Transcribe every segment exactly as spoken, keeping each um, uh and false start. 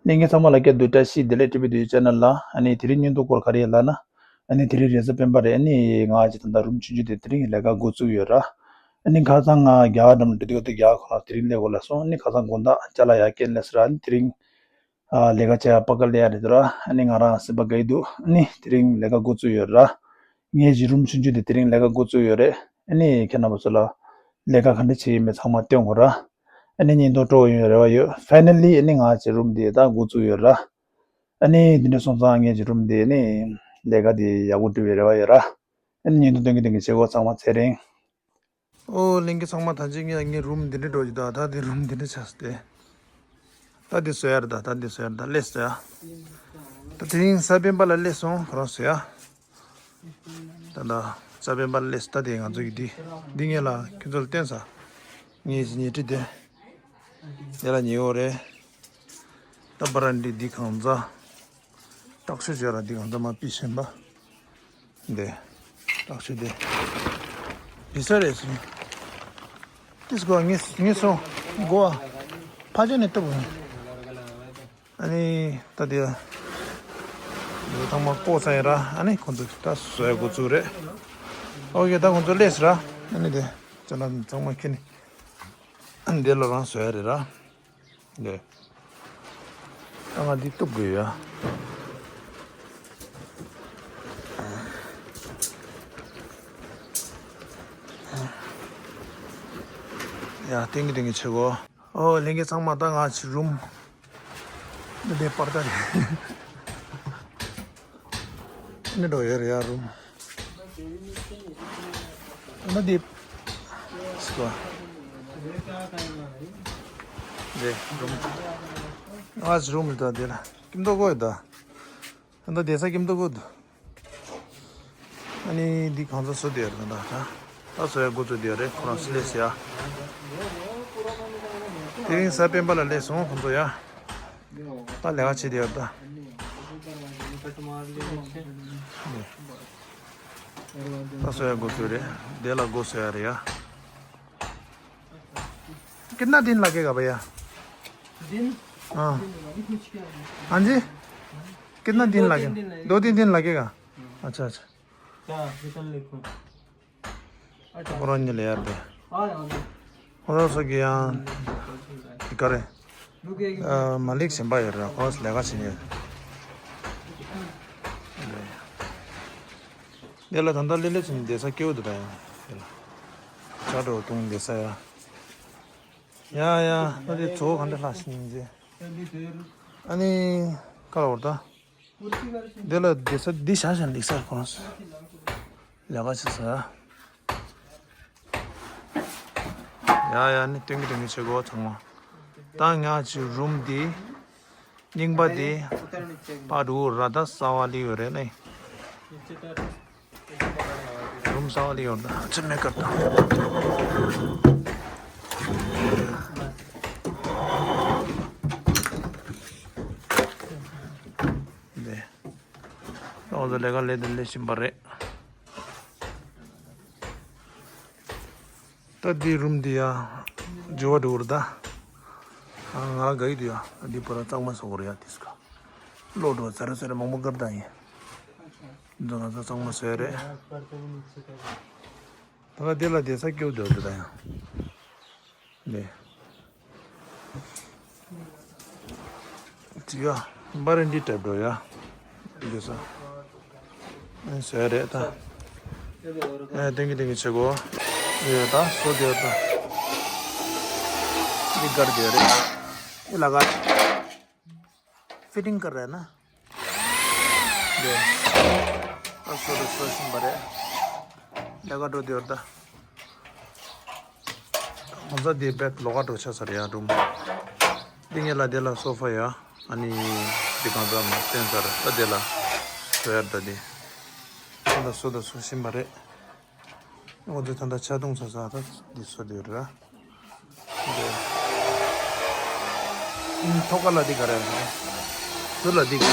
ལྷན་རྒྱས་ཚང་མ་ལ་སྐྱབས་འདུག་བཀྲ་ཤིས་བདེ་ལེགས། ཊི་བི་བདུད་ཡུལ་ཆེ་ནལ་ལ། ཨ་ནི་དེ་རིང་བརྙན་ཐུང་སྐོར་ག་རེ་ཡིན་ལབ་ན། ཨ་ནི་དེ་རིང་རེས་གཟའ་སྤེན་པ་རེད། ཨ་ནི་ང་ཅིག་ད་ལྟ་རུམ་ཆུང་ཆུང་དེ་དེ་རིང་ལས་ཀ་འགོ་བཙུགས་ཡོད་ར། ཨ་ནི་ཁ་སང་ང་རྒྱ་གར་འགྲམ་ལ་འགྲོ་དུས་ད་རྒྱ་གར་ཁོ་རང་དེ་རིང་སླེབས་དགོས་ལབ་སོང་། ཨ་ནི་ཁ་སང་དགོང་དག་ཅ་ལག་ཡར་སྐྱེལ་སླེབས་སོང་ར། ཨ་ནི་དེ་རིང་ཨ་ལས་ཀ་བྱེད་ཡ་པ་ཀ་ལེ་ཡ་རེད་འདུག་ར། ཨ་ནི་ང་རང་སེམས་པ་དགའ་ཡི་འདུག་ཨ་ནི་དེ་རིང་ལས་ཀ་འགོ་བཙུགས་ཡོད་ར། ངའི་ཅིག་རུམ་ཆུང་ཆུང་དེ་དེ་རིང་ལས་ཀ་འགོ་བཙུགས་ཡོད་རེད། ཨ་ནི་ཁྱེད་རྣམ་པ་ཚོ་ལ་ལས་ཀ་ག་འདྲ་བྱེད་ཡིན་མིན་ཚང་མ་སྟོན་དགོས་ར། ཨ་ནི་བརྙན་ཐུང་སྤྲོ་བོ་ཡོང་རེ་བ་ཡོད། ཕའི་ནལ་ལི་ཨ་ནི་ང་ཅིག་རུམ་དེ་ད་འགོ་བཙུགས་ཡོད་ར། ཨ་ནི་འདི་འདྲ་སོང་ཙང་ངའི་ཅིག་རུམ་དེ་ནི་ལས་ཀ་དེ་ཡག་པོ་འགྲུབ་པའི་རེ་བ་ཡོད་ར། ཨ་ནི་བརྙན་ཐུང་སྟོན་གི་སྟོན་གི་བྱེད་སྒོ་ཚང་མ་ཚེ་རིང་། ཨོ་ལྷན་རྒྱས་ཚང་མ། ད་ཅིག་ངས་ངའི་རུམ་འདི་འདྲ་འགྲོ་གི་ད། ད་འདི་རུམ་འདི་འདྲ་ཆགས་སྟེ། ད་འདི་བཟོ་ཡ་རེད་ད། ད་འདི་བཟོ་ཡ་རེད་ད། སླེབས་སོང་ཡ། ད་དེ་རིང་གཟའ་སྤེན་པ་ལ་སླེབས་སོང་། ཁོ་རང་བཟོ་ཡ། ད་ད་གཟའ་སྤེན་པ་ལ་སླེབས་སོང་། ད་དེ་ང་ཚོ་གི་འདི་འདི་ངས་ལ་ཁྱོད་ཚོ་ལ་སྟོན་ས། ངའི་ཉལ་ཁྲི་དེ། དེ་ལ་ཉལ་འོ་རེད། ད་པ་ར་འདི་འདི་གང་ཚ། སྟག་ཤུ་བྱས་ར་འདི་གང་ཚ་མ་པི་ཤན་པ། འདི། སྟག་ཤུ་འདི། འདི་ས་རེད་སོང་། ཏིས་གོ་ངེས་ངེས་སོང་། གོ་བ། ཕ་ཆེ་ནས་ལྟ་བུ། ཨ་ནི་ད་དེ། འདི་ཚང་མ་བཀོག་ཚར་ཡིན་ར། ཨ་ནི་ཁོང་ཚོ་ད་བཟོ་ཡ་འགོ་བཙུགས་རེད། ཨོ་ཀེ། ད་ཁོང་ཚོ་སླེབས་སོང་ར། ཨ་ནི་དེ། ཅ་ལག་ཚང་མ་ཁྱེར་ནས། ཨ་ནི་དེ་ལ་རང་བཟོ་ཡ་རེད་ར། འདི། ད་ང་འདི་གཏུབ་དགོས་ཡ། ཡ། ཏིང་གི་ཏིང་གི་ཆེ་གོ། ཨོ་ལྷན་རྒྱས་ཚང་མ། ད་ང་ཅིག་རུམ། འདི་འདྲའི་པར་ད་རེད། འདི་འགྲོ་ཡོད་རེད་ཡ་རུམ། ཨ་ནི་འདི། སྐོ། འདི་རུམ། ང་ཅིག་རུམ་ད་འདི་ལ་ཀིམ་ཏོ་གོ་ཡོད་ད། ད་ལྟ་བསྡད་ས་ཀིམ་ཏོ་གོ་འདུག་ཨ་ནི་འདི་གང་ཚ་བཟོ་བསྡད་ཡོད་རེད་ད། ད་བཟོ་ཡ་འགོ་བཙུགས་བསྡད་ཡོད་རེད། ཁོ་རང་སི་ལེ་སི་ཡ། དེ་རིང་གཟའ་སྤེན་པ་ལ་སླེབས་སོང་ཁོང་ཚོ་ཡ། ད་ལས་ཀ་བྱེད་བསྡད་ཡོད་ད། ད་བཟོ་ཡ་འགོ་བཙུགས་རེད། དེ་ལ་སྒོ་བཟོ་ཡ་རེད་ཡ། कितना दिन लगेगा भैया? दिन? हाँ। हाँ जी। कितना दिन दो लगे? तीन दिन लगेगा। दो तीन दिन लगेगा। अच्छा, अच्छा। क्या? कितना लिखूं? अच्छा। ཁོ་རང་ཉིད་ལ་ཡར་བས། हाँ, हाँ। ཁོ་རང་ཚོ་གི་ཡང་། འདི་ག་རེ། ཨ། མ་ལིག་གཞན་པ་ཡོད་རེད། ཁོ་རང་ཚོ་ལས་ཀ་བྱེད་ཉེ། འདི་ལ་ད་ལྟ་ལེ་ལེ་བྱས་ནས་བསྡད་ས་སྐྱིད་པོ་འདུག་ད། ཡང་འདི་ལ་ཇ་འདྲ་བོ་བཏུང་བསྡད་ས་ཡ། ཡ་ཡ། ད་འདི་གཙོ་བོ་ག་འདྲ་ལྷག་ཤིང་ཟེར། ཨ་ནི་ཀ་ལ་བར་ད། འདི་ལ་བསྡད་ས་འདི་བཞག་བཞག་འདུག་ས། ཁོ་རང་ཚོ་ལས་ཀ་བྱེད་ས་ཡ། ཡ་ཡ། ནི་སྟོན་གི་སྟོན་གི་བྱེད་དགོས་ཚང་མ། ད་ང་ཅིག་རུམ་འདི་རྙིང་པ་འདི་པ་འདྲ་བོ་ར། ད་གསར་པ་སླེབས་ཡོད་རེད་ནི། རུམ་གསར་པ་སླེབས་ཡོད་རེད། ཨ་ཅེ་མེ་ཀར་ད། འདི། ང་ཚོ་ལས་ཀ་ལས་དེ་ལས་བཞིན་པ་རེད། ད་འདི་རུམ་འདི་ཡ་འགྱུར་བ་འགྲོ་གི་རེད་ད། ང་ལ་དགའ་གི་འདུག་ཡ། འདི་བར་གཙང་མ་བཟོ་དགོས་རེད་ཡ། དེ་སྐ་ལོག་འགྲོ་ཟེར་ཟེར་མང་པོ་དགར་ད་ཡིན། འདི་ང་ཚོ་གཙང་མ་བཟོས་རེད། ད་ལྟ་འདི་ལ་བསྡད་ས་སྐྱིད་པོ་འདུག་འདི་ད་ཡང་། ནས། ཅི་ཡ། འབའ་རི་འདི་འདྲ་འགྲོ་ཡ། འདི་ས། ཨེ་ཟེར་རེད་ད། ཨེ་ཏིང་གི་ཏིང་གི་བྱེད་དགོས། ཡོད་ད་སོ་དེ་ད། འདི་གར་དེ་རེད། འདི་ལ་གར། ཕི་ཊིང་ཀར་རེད་ན། འདི། ཨ་སོ་དེ་སོ་བཞིན་པ་རེད། ལས་ཀ་འགྲོ་དེ་ཡོད་ད། ང་ཚོ་འདི་བེད་ལོགས་ཀ་འགྲོ་ཆ་ས་རེད་ཡ་རུམ། འདི་ངེད་ལ་འདི་ལ་སོ་ཕ་ཡ། ཨ་ནི་འདི་གང་ཚ་མ་བསྟན་ཚར་ད་འདི་ལ་སོ་ཡར་ད་འདི། ད་ལྟ་སོ་ད་སོ་བཞིན་པ་རེད། འོ་འདི་ད་ལྟ་ཆ་བརྡུང་ཚར་ས་ད་འདི་སོ་འདི་རེད། འདི། ཐོག་ཁ་ལ་འདི་ག་རེ་རེད། ཚུར་ལ་འདི་ག་རེ།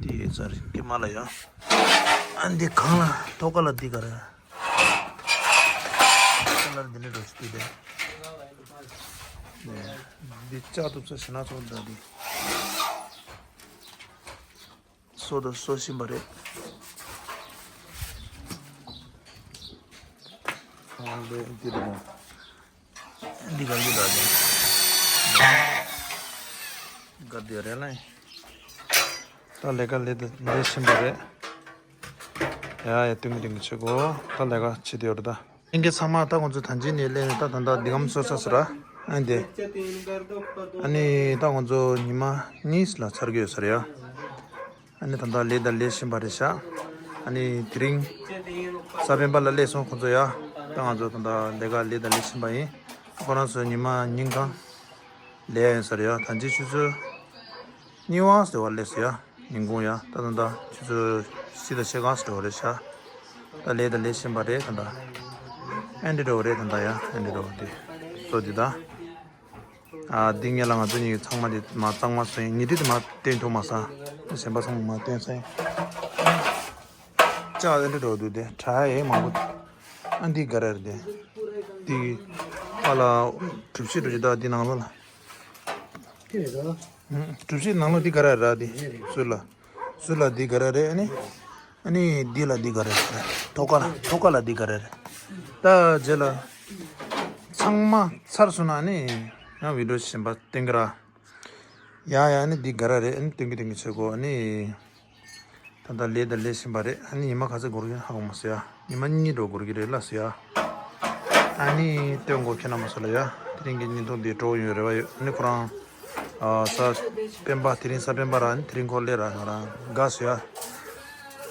དེ་ཡོད་ཚར་ཀྱི་མ་ལ་ཡ། ཨ་འདི་གང་ལ་ཐོག་ཁ་ལ་འདི་ག་རེ། ཐོག་ཁ་ལ་འདི་ནས་འགྲོ་ཆུ་དུས་དེ། འདི་ལྕགས་ཐུབ་ཚོད་ཞེ་ན་ཚོགས་འདྲ་འདི། སོ་དང་སོ་བཞིན་པ་རེད། ཨ་ལེ་འདི་རེད་མོ། འདི་ག་འདི་འདྲ་འདི། ག་འདི་རེད་ལ། ད་ལས་ཀ་ལས་ལས་བཞིན་པ་རེད། ཡ་ཡ་ཏིང་ཏིང་བྱེད་གོ། ད་ལས་ཀ་བྱེད་དེ་ཡོད་རེད་ད། ཨིན་གེ་ཚང་མ་ད་ང་ཚོ་ཐང་ཆེན་ནས་སླེབས་ནས་ད་ད་ད་འདི་གམ་སོ་ས་ཟེར་ར། ཨ་འདི། ཨ་ནི་ད་ང་ཚོ་ཉི་མ་གཉིས་ལ་ཚར་གི་ཡོད་ས་རེད་ཡ། ཨ་ནི་ད་ལྟ་ལས་ད་ལས་བཞིན་པ་རེད་ཤག་ཨ་ནི་དེ་རིང་གཟའ་སྤེན་པ་ལ་སླེབས་སོང་ཁོང་ཚོ་ཡ། ད་ང་ཚོ་ད་ལྟ་ལས་ཀ་ལས་ད་ལས་བཞིན་པ་ཡིན། ཁོ་རང་ཚོ་ཉི་མ་ཉིན་གང་ལས་ཡིན་ས་རེད་ཡ། ད་ཅི་ཆུ་ཚོད་གཉིས་པ་ཟེར་བ་སླེབས་སོང་ཡ། ཉིན་གུང་ཡ་ད་ད་ད་ཆུ་ཚོད་བཞི་དང་ཕྱེད་ཀ་ཟེར་བ་རེད་ཤག་ད་ལས་ད་ལས་བཞིན་པ་རེད་ད་ད། ཨེ་འདྲ་འགྲོ་བ་རེད་ད་ད་ཡ། ཨེ་འདྲ་འགྲོ་བ་དེ་ཚོ་འདི་ད། ཨ་འདི་ངེད་ལ་ང་ཚོ་གཉིས་ཚང་མ་དེ་མ་གཙང་མ་སོང་ཡིན། ཉི་ཁྲི་དེ་མ་བསྟན་ཐུབ་མ་སོང་། གཞན་པ་ཚང་མ་མ་བསྟན་སོང་ཡིན། ལྕགས་ཨེ་འདྲ་འགྲོ་འདུག་དེ་དྲ་ཡ་ཡེ་མང་པོ། ཨ་འདི་ག་རེ་རེད་དེ། འདི་ཨ་ལ་གྲུ་བཞི་གྲུ་བཞི་ད་འདི་ནང་ལོགས་ལ། ཁྱེད་རེད་དོ། ཧུམ། གྲུ་བཞི་ནང་ལོགས་འདི་ག་རེ་རེད་དེ། རེད་རེད། ཟུར་ལ། ཟུར་ལ་འདི་ག་རེ་རེད། ཨ་ནི། ཨ་ནི་འདི་ལ་འདི་ག་རེ་རེད། ཐོག་ཁ་ལ་ཐོག་ཁ་ལ་འདི་ག་རེ་རེད། ད་རྗེས་ལ་ཚང་མ་ཚར་སོང་ན་ཨ་ནི་ཡང་བི་ཌིའོ་གཞན་པ་བསྟན་གི་ར། ཡ་ཡ་ཨ་ནི་འདི་ག་རེ་རེད། ཨ་ནི་སྟོན་གི་སྟོན་གི་བྱེད་དགོས། ཨ་ནི་ད་ལྟ་ལས་ད་ལས་བཞིན་པ་རེད། ཨ་ནི་ཉི་མ་ག་ཚོད་འགོར་གི་ཧ་གོ་མ་སོང་ཡ། ཉི་མ་གཉིས་འགྲོ་འགོར་གི་རེད་ལ་སོང་ཡ། ཨ་ནི་སྟོན་དགོས་ཁྱེད་རྣམ་པ་ཚོ་ལ་ཡ། དེ་རིང་གི་བརྙན་ཐུང་འདི་སྤྲོ་བོ་ཡོང་རེ་བ་ཡོད། ཨ་ནི་ཁོ་རང་། ཨ་གཟའ་སྤེན་པ་དེ་རིང་གཟའ་སྤེན་པ་ར། ཨ་ནི་དེ་རིང་ཁོ་སླེབས་ར་ང་རང་དགའ་སོང་ཡ།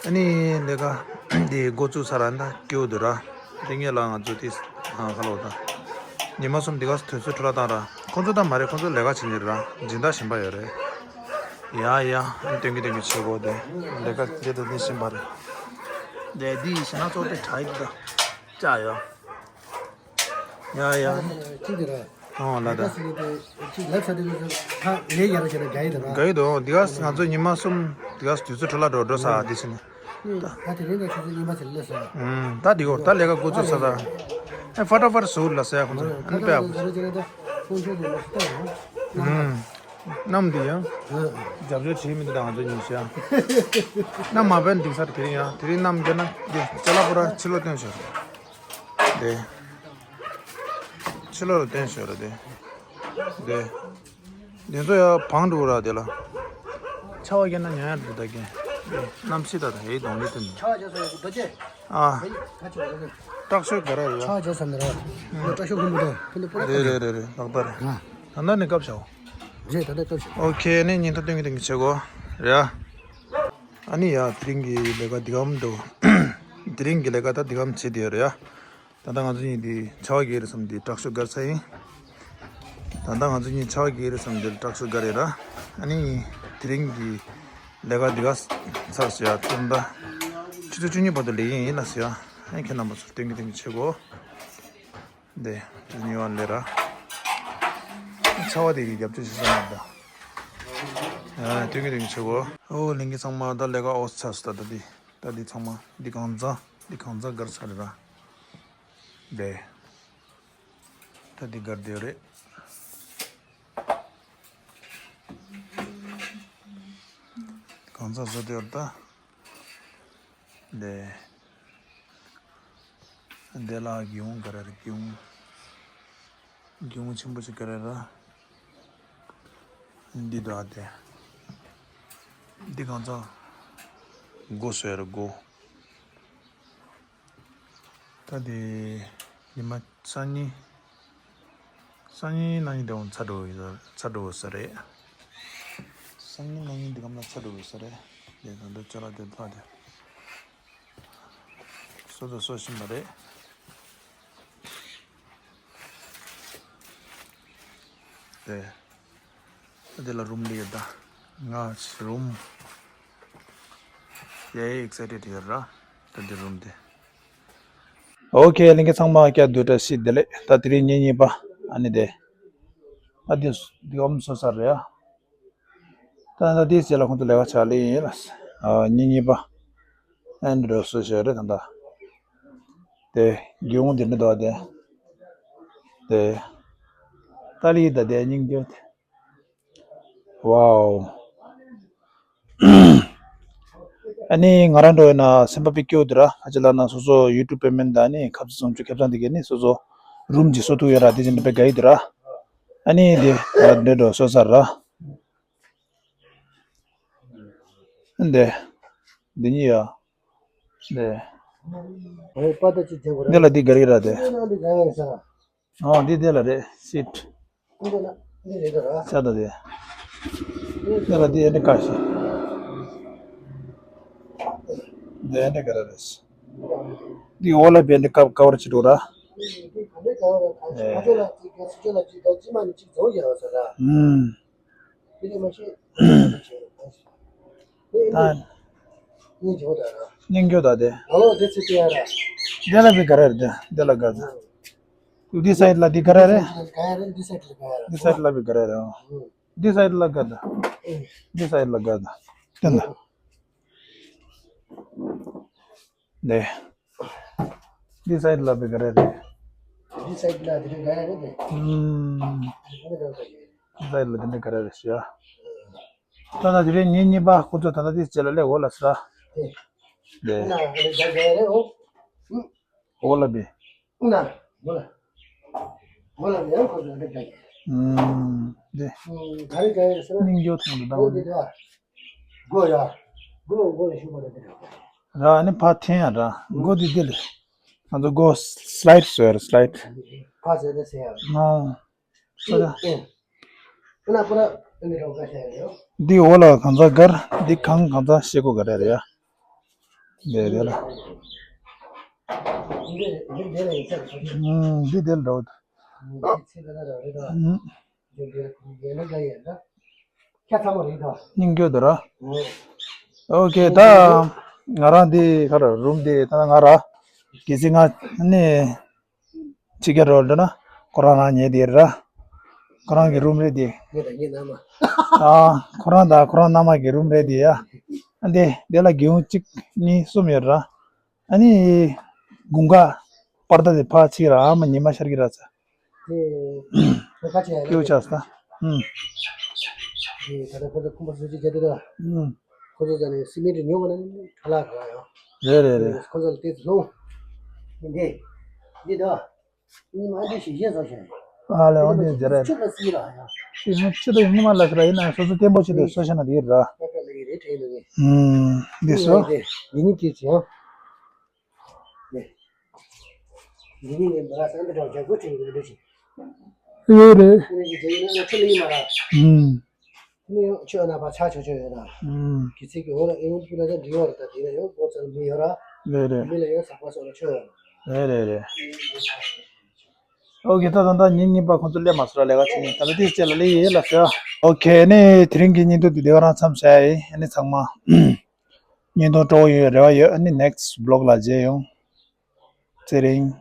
ཨ་ནི་ལས་ཀ་འདི་འགོ་བཙུགས་ཚར་ར་ད་སྐྱིད་པོ་འདུག་ར། དེ་ངེད་ལ་ང་ཚོ་དེ་ཨ་ཁ་ལོ་ད། ཉི་མ་གསུམ་འདི་ག་དུས་ཚོད་འཕྲོ་བརླག་བཏང་ར། ཁོང་ཚོ་ད་མ་རེད། ཁོང་ཚོ་ལས་ཀ་བྱེད་ཀྱི་ར། སྦྱིན་བདག་གཞན་པ་ཡོད་རེད། ཡ་ཡ་ཨ་ནི་སྟོན་གི་སྟོན་གི་བྱེད་དགོས་དེ། ལས་ཀ་འདི་ད་འདི་བཞིན་པ་རེད། དེ་འདི་ཡི་ཞེ་ན་ཚོགས་དེ་དྲ་ཡི་ད། ལྕགས་ཡོད། ཡ་ཡ། ཅི་འདི་ར། ཨོ་ལ་ད། ད་སི་ནི་དེ་ཅི་ལབ་ས་དེ་ཚོ་ཧ་ལས་ཡར་བྱས་ན་དགའ་ཡི་ད་ར། དགའ་ཡི་འདུག་འདི་ག་ང་ཚོ་ཉི་མ་གསུམ་འདི་ག་དུས་ཚོད་འཕྲོ་བརླག་འགྲོ་འགྲོ་ས་འདི་ཕྱིན་ནས། ད་དེ་རིང་ད་ཆུ་ཚོད་གཉིས་པ་ཚེ་ལས་ས། ཨུམ་ད་འདི་གོ་ད་ལས་ཀ་འགོ་བཙུགས་ས་ད། ཨེ་ཧྥ་ཏ་ཧྥ་ཏ་ཟུར་ལ་ཟེར་ཡ་ཁོང་ཚོ་ཨ་ནི་དཔེ་ཨ་བོ། ཨུམ། གནམ་འདི་ཡང་རྒྱབ་སྐྱོར་བྱེད་མི་འདུག་ད་ང་ཚོ་གཉིས་ཤ། གནམ་མ་བན་འདི་ས་དེ་རིང་ཡང་དེ་རིང་གནམ་རྒྱབ་ན་འདི་ཅ་ལག་པོ་ར་ཕྱི་ལོགས་བཏོན་ཤོག་དེ། ཕྱི་ལོགས་ལ་བཏོན་ཤོག་ར་དེ། དེ། འདི་ཚོ་ཡང་བང་འགྲོ་ར་དེ་ལ། ཆར་པ་བརྒྱབ་ན་ཉན་ཡ་འགྲོ་ད་གན། གནམ་གཤིས་ད་ད་ཧེ་གདོང་ལེ་དེ་མི། ཆར་པ་རྒྱབ་ས་ཡོད་གི་རྡོ་རྗེ། ཨ། ཧེ་ཁ་ཆེ་བ་རེད། སྐྲག་ཤོས་ག་ར་རེད་ཡ། ཆར་པ་རྒྱབ་ས་མི་ར། ཨ། སྐྲག་ཤོས་ཀུན་པོ་དང་ཕུ་ནུ་པུ་ར་རེད་རེད་རེད་རེད། ལག་པ་རེད། ཨ། ད་ལྟ་ནས་སྐབས་ཤོག་རེད། ད་ལྟ་སྐབས་ཤོག་ཨོ་ཁེ། ནས་ཉིན་ཐོ་སྟོན་གི་སྟོན་གི་བྱེད་གོ་རེད་ཨ། ཨ་ནི་ཡ་དེ་རིང་གི་ལས་ཀ་འདི་གམ་འདུག་དེ་རིང་གི་ལས་ཀ་ད་འདི་གམ་བྱེད་དེ་ཡོད་རེད་ཡ། ད་ལྟ་ང་ཚོ་གཉིས་འདི་ཆར་པ་རྒྱག་རེད་བསམ་འདི་སྐྲག་ཤོས་སྒར་ཚ་ཡིན། ད་ལྟ་ང་ཚོ་གཉིས་ཆར་པ་རྒྱག་རེད་བསམ་འདི་སྐྲག་ཤོས་སྒར་རེད་ར། ཨ་ནི་དེ་རིང་གི་ལས་ཀ་འདི་ག་ཚར་སོང་ཡ། ད་ལྟ་ཆུ་ཚོད་བཅུ་གཉིས་བར་དུ་ལས་ཀ་ཡིན་ལ་སོང་ཡ། ཨ་ཁྱེད་རྣམ་པ་ཚོ་སྟོན་གི་སྟོན་གི་བྱེད་གོ་འདི་ཆུ་ཚོད་གཉིས་པ་ལས་ར། ཆར་པ་དེ་གི་རྒྱབ་སྐྱོར་བྱེད་ས་མ་རེད་ད། ཨ་སྟོན་གི་སྟོན་གི་བྱེད་གོ་ཨོ་ལས་ཀ་ཚང་མ་ད་ལས་ཀ་ཨོ་ཚར་སོང་ད། ད་འདི་ད་འདི་ཚང་མ་འདི་གང་ཚང་འདི་གང་ཚང་སྒར་ཚར་རེད་ར། དེ། ད་འདི་སྒར་དེ་རེད། གང་ཚང་བཟོ་དེ་རེད་ད། དེ། དེ་ལ་སྒེའུ་ཁུང་ག་རེ་རེད། སྒེའུ་ཁུང་། སྒེའུ་ཁུང་ཆེན་པོ་ཞིག་ག་རེ་རེད། འདི་འདུག་ཨ་དེ། འདི་གང་ཚང་། སྒོ་བཟོ་ཡ་རེད་སྒོ། ད་དེ་ཉི་མ་སང་ཉིན། སང་ཉིན་གནངས་ཉིན་དེ་འོང་ཚ་འགྲོ་ཡོད་ཚ་འགྲོ་ས་རེད། སང་ཉིན་གནངས་ཉིན་འདི་གམ་ལ་ཚ་འགྲོ་ཡོད་ས་རེད། དེ་ད་འདི་ཅ་ལག་དེ་ད་དེ་སོ་ད་སོ་བཞིན་པ་རེད། དེ། ད་དེ་ལ་རུམ་ལི་ཡོད་ད། ང་རུམ། ཡ་ཡ་ཨེག་སའི་ཊེཌ་ཡོད་ར། ད་དེ་རུམ་དེ། ཨོ་ཁེ། ལྷན་རྒྱས་ཚང་མ་སྐྱིད་སྡུག་བཀྲ་ཤིས་བདེ་ལེགས། ད་དེ་རིང་ཉིན་གཉིས་པ་ཨ་ནི་དེ། ད་དེ་དེ་འོམ་སོ་ས་རེད་ཨ། ད་ད་དེའི་རྗེས་ལ་ཁོང་ཚོ་ལས་ཀ་ཆགས་ལེ་ཡིན་ལ། ཨ་ཉིན་གཉིས་པ་ཨན་འགྲོ་སོ་ཞེས་རེད་ད་ད། དེ་སྒེའུ་ཁུང་འདི་འདྲ་འདུག་དེ། དེ། ཏཱ་ལི་ད་དེ་སྙིང་རྗེ། ཝའོ། ཨ་ནི་ང་རང་འགྲོ་ཡིན་ན་སེམས་པ་པི་སྐྱོ་དུ་ར། ཁ་ཅིག་ལ་ན་སོ་སོ་ཡུ་ཊུབ་པེ་མེན་ད་ནི་ཁབ་ཙི་སོང་ཆུ་ཁེབ་ཙང་དེ་གས་ནི་སོ་སོ་རུམ་གྱི་སོ་ཐུག་ཡོད་ར། དེ་ཅི་འདྲ་པའི་ག་ཡི་དུ་ར། ཨ་ནི་དེ་ང་འདྲེ་འགྲོ་སོ་ས་ར། འདི་འདི་གཉིས་ཡ། འདི་འདི་ལ་འདི་ག་རེ་ར་དེ། ཨོ་འདི་འདི་ལ་རེད་སིཊ། ས་ད་དེ། འདི་ལ་འདི་ཨེ་འདི་ག་ཞིག་འདི་ཨེ་འདི་ག་ར་རེད། འདི་འོ་ལ་བེ་འདི་ཀ་ཀ་བར་ཅི་འགྲོ་ར། ཨེ། ཨུམ། ད། སྙིང་རྗེ་པོ་ད་ར། སྙིང་རྗེ་ད་དེ། ཨོ་དེ་ཚེ་དེ་ཡ་ར། དེ་ལ་བི་ག་ར་རེད་དེ། དེ་ལ་ག་ར། འདི་སའིཌ་ལ་འདི་ག་ར་རེད། ག་ཡ་རེད་འདི་སའིཌ་ལ་ག་ཡ་ར། འདི་སའིཌ་ལ་བི་ག་ར་རེད། ཨོ། འདི་སའིཌ་ལ་ག་ད། འདི་སའིཌ་ལ་ག་ད། དེ་ན། ནས། འདི་སའིཌ་ལ་བི་ག་ར་རེད། འདི་སའིཌ་ལ་དེ་རིང་ག་ཡ་རེད་དེ། ཨུམ། འདི་སའིཌ་ལ་དེ་འདྲ་ག་ར་རེད་ཤག་ད་ལྟ་དེ་རིང་ཉིན་གཉིས་པ་ཁོ་ཚོ་ད་ལྟ་དེ་རྗེས་ལ་སླེབས་འོ་ལ་ཟེར། དེ། འོ་ལ་བི། ན། མོ་ལ། མོ་ལ་ཡང་ཁོ་ཚོ་འདི་ག་ཡིན། ཨུམ། འདི། ཨུམ། ག་རེ་ག་རེ་ཟེར་ན། སྙིང་རྗེ་ཐོང་དུ་ལྟ་བུ་འདི། འདི་དེ། སྒོ་ཡ། སྒོ་སྒོ་ལ་ཞུགས་པ་ལ་འདི་རེད། ར་ནི་ཕ་འཐེན་ཡ་ར། སྒོ་འདི་འདི་ལ། ང་ཚོ་སྒོ་སི་ལའིཌ་བཟོས་ར་སི་ལའིཌ། ཕ་ཟེར་ནས་ཟེར་ཡ། ཨོ། ཁོ་ད། ཨེ། ཁོ་ན་ཁོ་ན་ཨེ་འདི་རོགས་ག་ཤ་ཡ་ཡོ། འདི་འོ་ལ་གང་ཚ་གར། འདི་གང་གང་ཚ་ཤེས་སྒོ་ག་རེ་རེད་ཡ། འདི་རེད་ལ། འདི་འདི་ལ་ཡིན་ཚད་རེད། ཨུམ། འདི་འདི་ལ་འགྲོ། འདི་ཚེ་ད་ད་ར་རེད་ད། ཨུམ། འདི་འདི་ལ་འདི་ལ་ག་ཡིན་ད། ཁྱ་ཚ་མོ་རེད་ད། སྙིང་རྗེ་དུ་ར། ཨོ། ཨོ་ཁེ་ད། ང་རང་འདི་ག་ར་རུམ་འདི་ད་ང་ར། གལ་སྲིད་ང་ནི། ཕྱི་རྒྱལ་རོལ་འགྲོ་ན་ཁོ་རང་རང་ཉལ་དེ་ར། ཁོ་རང་གི་རུམ་རེད་དེ། ངེད་དང་ངེད་མནའ་མ། ཨ། ཁོ་རང་དང་ཁོ་རང་མནའ་མ་གི་རུམ་རེད་དེ་ཡ། ཨ་འདི་འདི་ལ་སྒེའུ་གཅིག་གཉིས་གསུམ་ཡོད་ར། ཨ་ནི། དགུན་ཁ། པར་ད་དེ་ཕ་ཚིག་ར་ཨ་མ་ཉི་མ་ཤར་གི་ར་ཚ། ཀྱོ་ཆགས་ས། ཨུམ། ད་ལྟ་ཁོ་ཚོ་ཁུམ་པ་སུ་ཅི་བྱེད་དེ་ད། ཨུམ། ཁོ་ཚོ་ཚ་ནས་སི་མེན་ཊི་ཉོ་བ་ན་ཁ་ལག་ཁ་ལག་ཡོང་། རེད་རེད་རེད། ཁོ་ཚོ་ལ་ཏེ་ཚོ་ལོང་། འདི། འདི་ད། ཉི་མ་འདི་ཞིག་བཞེས་སོ་ཞེས། ཨ་ལེ་འོ་འདི་ཟེར་རེད། ཆུ་ལ་སི་ལ་ཡ། ཤི་ནི་ཆུ་དང་ཉི་མ་ལ་སི་ར་ཡིན་ན་སོ་སོ་བརྟན་པོ་ཆུ་དང་སོ་ཤ་ན་རེད་ར། ད་ལྟ་ལ་ཡི་རེད་དྲན་འདུག་གི། ཨུམ། འདི་སོ། འདི་ཉི་མ་དེ་ཚོ་ཡང་། འདི་ཉི་མ་ངས་འབར་སང་འདི་འདྲ་རྒྱ་སྒོ་ཁྲིད་ཡོད་འདུག་ཞིག་ཡོད་རེད། ཁྱོད་ཀྱི་རྗེས་ཡིན་ན་ཁྱོད་ལ་ཡིན་མ་ར། ཨུམ། ཁྱོད་ཡང་ཁྱོད་ཡང་ན་པ་ཆ་ཆོ་ཆོ་ཡོད་ན། ཨུམ། གི་ཚིག་གི་འོག་ལ་ཨེ་ཡོང་ཕུ་ལ་ད་འདི་ཡོད་ར་ད་དེ་ན་ཡོད་སྒོ་ཚང་མི་ཡོད་ར། རེད་རེད། མི་ལ་ཡོད་ས་པ་སོགས་ལ་ཆོ་ཡོད་ར། རེད་རེད་རེད། ཨོ་ཁེ་ད་ད་ད་ཉིན་གཉིས་པ་ཁོང་ཚོ་སླེབས་མ་སོང་ར་ལས་ཀ་བྱེད་ནི་ད་ལྟ་དེ་སྐྱེ་ལ་ལས་ཡེ་ལ་ཟེར། ཨོ་ཁེ་ནི་དེ་རིང་གི་ཉིན་ཐོ་འདི་དེ་ག་རང་མཚམས་བཞག་ཡེ་ཨ་ནི་ཚང་མ། ཉིན་ཐོ་སྤྲོ་བོ་ཡོད་རེ་བ་ཡོད་ཨ་ནི་ནེག་སི་བི་ལོག་ལ་མཇལ་ཡོང་། ཚེ་རིང་།